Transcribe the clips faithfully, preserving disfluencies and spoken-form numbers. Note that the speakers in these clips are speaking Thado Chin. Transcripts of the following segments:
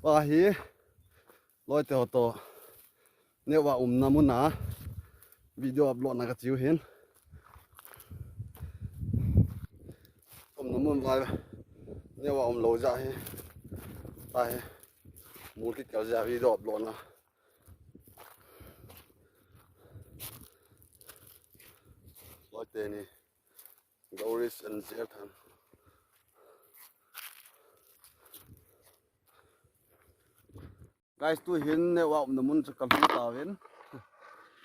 Pa hi, loite ho to, network umna mun a video upload na kachiu hin. Umna mun vai, network umlou jeh hi. Pa hi, mul kikel jeh video upload na. Loite ni. Gauris and Zerthan. Guys, tu hin network umna mun chu kalhung tauvin.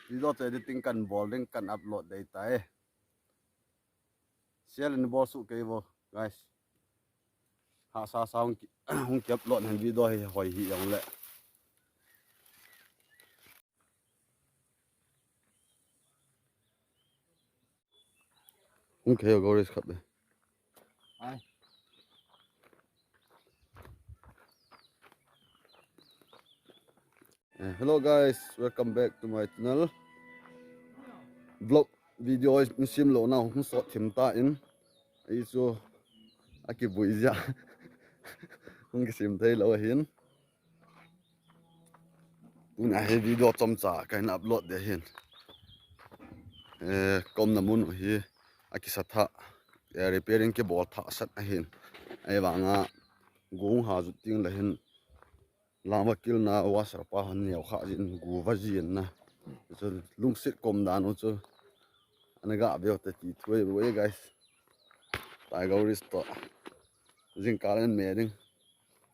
Video chu editing kan bol ding, kan upload ding ahitai. Share nei bol soh kei vo, guys. Hahsa sa hung ki, hung ki upload hen video hi hoi hih jongle. Hung kei o Gauris khat le. Hi. Eh, hello guys, welcome back to my channel. Vlog video hi sem lou na hung sot thim tan. Ei chu akibui jeh a hung kisem thei lou ahin. Tuna hi video chomcha kahin upload ding ahin. Eh, ka umna mun u hi akisa tha, eh, repairing kibol tha sat ahin. Ahivanga gu hung ha jut ding le hin lang va kil na washer pa hon neo kha jin gu va jin na. Chu lungset ka um dan u chu ana ga veu te ti thu ahi, guys. Tiger Reef to. Jingkah in me ding.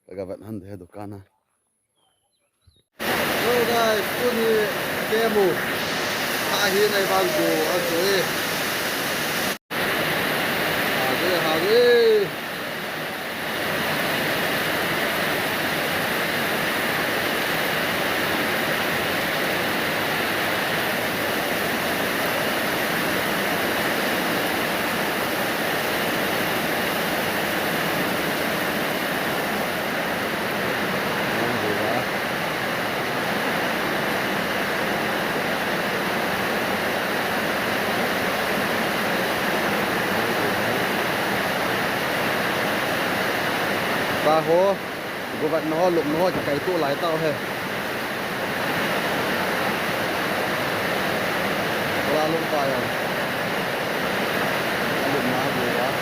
Ka ga vet hon ding dukan a. Hello guys, tuni kemu. Ahi nai bang ko a chu e. Ha ge, ha ge. Taho, guvat na ho, lum na ho, kikai tu lai tau he. Wala lum pa ya. Lum na guvat.